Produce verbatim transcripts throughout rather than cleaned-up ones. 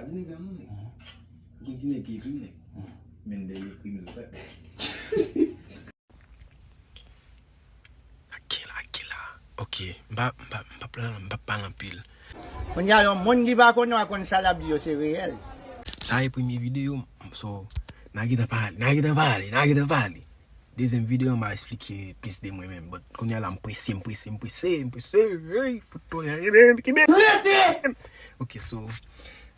Nèg sa non, nèg. Ou konn ki nèg ki ekri m, nèg? Mendel ekri m, nèg. Akila, Akila. Ok, m pa, m pa, m pa pale, m pa pale anpil. Kounye a, yon moun ki pa konn yo a konn sa l ap di yo se reyèl. Sa e premye videyo m, so, n a gentan pale, n a gentan pale, n a gentan pale. Dezyèm videyo m a esplike plis de mwen menm. But kounye a la m prese, m prese, m prese, m prese. Ey, fout tounen, ey, ey, ey, ey. Ok, so,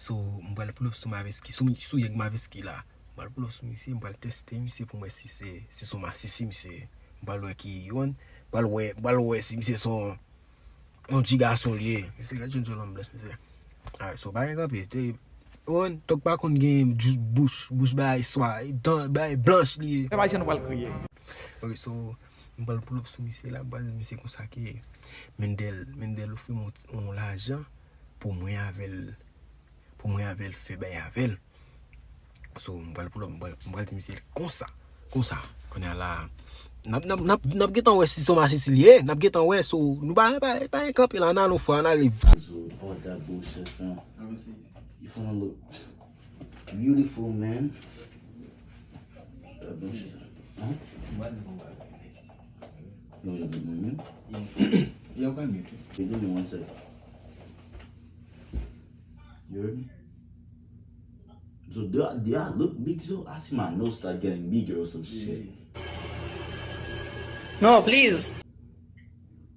so, m pral pull up sou Maveski, sou, sou yèg Maveski la. M pral pull up sou misye, m pral teste misye pou m wè si se, si se yon masisi misye ye. M pral wè ki, yon, m pral wè, m pral wè si misye se yon, yon ti gason li ye. Mesye, gad jan djòl an blès, mesye. Alright, so, pa gen kanpe. Te, yon, tòg pa konn gen jous bouch, bouch bagay swa, dan, bagay blanch li ye. Se pa ijan nou pral kriye. Ok, so, m pral pull up sou misye la, m pral di misye konsa ke Mendel, Mendel ofri m yon, yon lajan pou mwen avè l, pou mwen avè l fè bagay avè l. So, m pral pull up, m pral, m pral di misye konsa, konsa. Kounye a la, n ap, n ap, n ap, n ap gentan wè si se yon masisi li ye, n ap gentan wè, so, nou pa, pa, pa gen kanpe la, n al yon fwa, n ale. So, all that bullshit, man. You finna look beautiful, man. That bullshit. Huh? No, you didn't, man. Yo, yo, pa mute. You give me one sec. You heard me? So do I, do I look big, so I see my nose start getting bigger or some shit. No, please.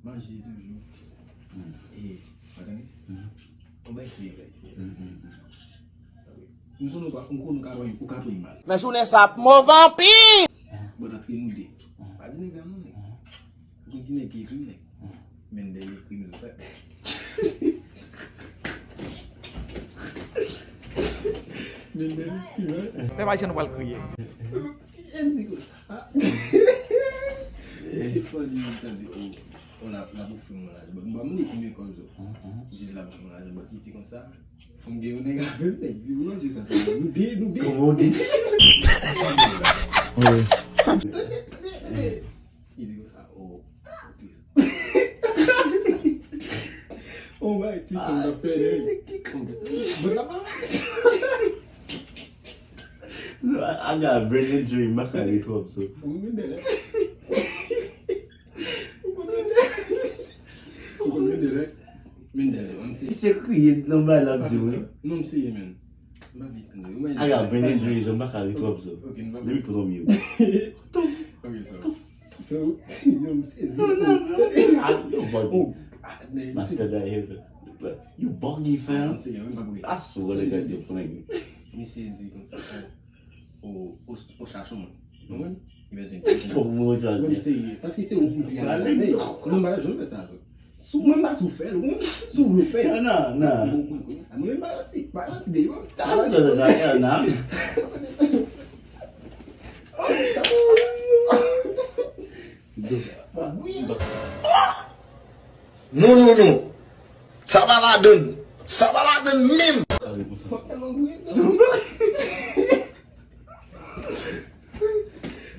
Manje toujou. E, pa tande? Ou bay kle, bay kle. M konnen ou pa, m konnen ou ka pran, ou ka pran mal. Nan jounen sa ap move anpil. Bon, antre nou de. Pa di nèg sa non, nèg. Ou konn ki nèg ki ekri m, nèg? Mendel ekri m, nèg. Mendel ekri m, nèg. Fè pa jan nou pral kriye. Ki M D konsa? Se funny, sa di, oh, oh, la, la pou fè mwen lajan. Bon, m pa mande konbyen kòb sa. Jis la pou fè mwen lajan. Bon, ki di konsa, fò m gen yon nèg avè m, nèg. Di, mwen di sa, sa, nou de, nou de. Kòman w di? Li di konsa, oh, oh, Chris. Oh, my, Chris, m t ap pè, nèg. Bon, la pa. So, I, I got a brain injury, m pa ka ri twòp, so. Ou konn Mendel, eh? Ou konn Mendel? Ou konn Mendel, eh? Mendel, mwen se. Misye kriye nan bay l ap di, wi. Non, m serye, man. M pa vle tande. I got a brain injury, so m pa ka ri twòp, so. Ok, nou pa. Let me put on mute. Ok, so. So, yo, m sezi. No, no, no. Ah, yo buggy. Oh, ah, men, Master, that hair, but you buggy, fam. Ah, m sezi, mwen pa vle. I swear to God, you're playing. M sezi konsa. O, o, o chache moun. Ou konprann? Li bezwen. Fòk mwen chwazi. Mwen serye. Paske se ou ki a la. Non, m pa janm fè sa, tou. Si mwen pa tou fè l, ou konprann? Si w vle fè l. Non, non, non. Mwen pa yon ti, pa yon ti deyò. Sa se nan gaya nan. Non, non, non. Sa pa ladann. Sa pa ladann menm.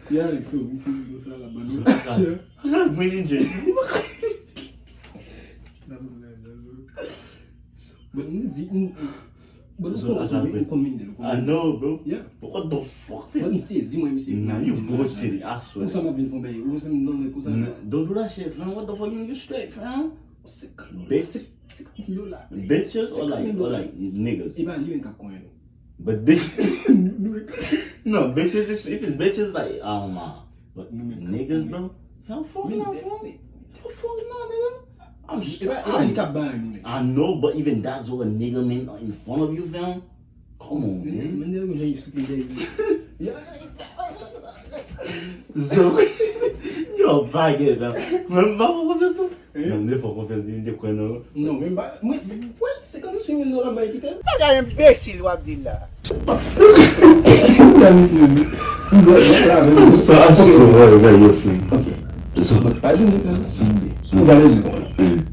Ya, Alex, so, misye di konsa la, ban nou. Mwen enjoy. Bon, nou di, nou, bon, nou konn, nou konn Mendel, nou konn Mendel. I know, bro. Yeah. But what the fuck? Mwen, m sezi, mwen, misye. Nah, you bullshit, I swear. Ou sa m ap vin fè yon bagay, ou sa m nan, men, konsa. Nah, don't do that shit, fam. What the fuck, you, you straight, fam? Senkant dola. Bitch. Senkant dola. Bitches or like, or like niggas? E pa li menm k ap konyen nou. But bitch, no, bitches, if, if it's bitches, like, um, uh, but niggas, bro, hell fuck no, bro. Hell fuck no, nigga. I'm straight. I know, but even that's what a nigga mean in front of you, fam. Come on, man. So, yo, bagay, man. Mwen, m pa konn sa. Nan m te fè konfyans li, m te kwè nan. Non, men ba, mwen se, wè, senkant mil dola bay kite. Bagay enbesil w ap di la. Sa, sa, sa, wè, wè, yo, frè. Ok. Sa. Pa di sa, sa, sa. Ou gade li, bon.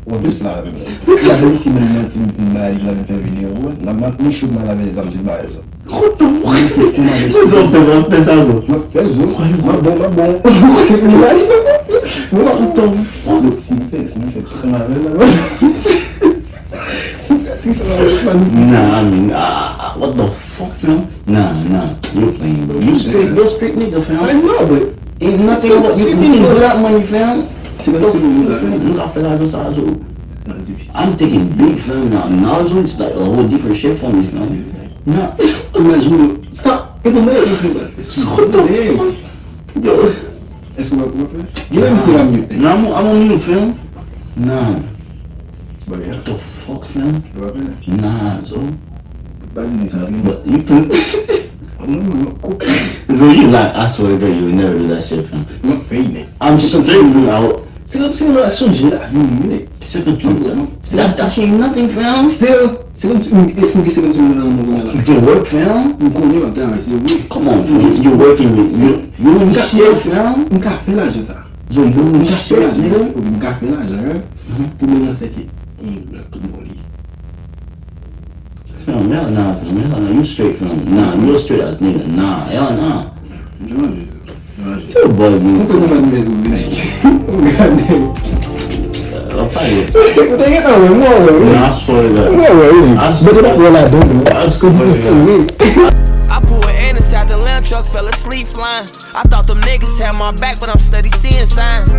Ou anplis la, avè m. Ou gade li, si mwen manti, m fin bay li, la, m fè videyo, wè. La, m ap ni chou mal avè zam, di bagay, sa. What the fuck? Zò fè, w ap fè sa, zò. M ap fè, zò. M ap bon, m ap bon. What the fuck? Si m fè, si m fè, si m avè l la. Nah, I mean, ah, ah, what the fuck, fam? Nah, nah, you playing, bro. You straight, you straight nigga, fam. I know, but ain't nothing about you. You can do that money, fam. What the fuck, fam? Look, I feel like this, I do. I'm thinking big, fam. Now, now it's like a whole different shit for me, fam. Nah. Imagine sa. What the fuck? Yo. Èske w ap fè? Yo, menm si w ap mute. Nah, I'm, I'm on mute, fam. Nah. What the fuck, fam? Nah, so. But you can. So you like, I swear to God, you will never do that shit, fam. I'm straight, bro. Out. Se kòm si mwen ap sonje lavi m, wi. Se ke tu sa. That, that ain't nothing, fam. Still, se kòm si mwen esplike se kòm si mwen nan mwen la. You work, fam. M konnen w ap travay, se wi. Come on, fam. You, you working with, you, you in shit, fam. M ka fè lajan sa. Yo, you in shit, nigga. M ka fè lajan, hein. Pwoblèm nan se ke yon lòt moun li. Fam, hell nah, fam, hell nah, you straight, fam. Nah, you straight ass nigga, nah, hell nah. Yo, boy, you. Mwen fè konprann mezon, men. Gade. Ou te gentan wè, mwen wè, wi. Nah, I swear to God. Mwen wè, wi. But you don't wè ladan, non. Cause you can see, wi. I pull an Anderson at the Lamb truck, fell asleep flying. I thought them niggas had my back, but I'm steady seeing signs.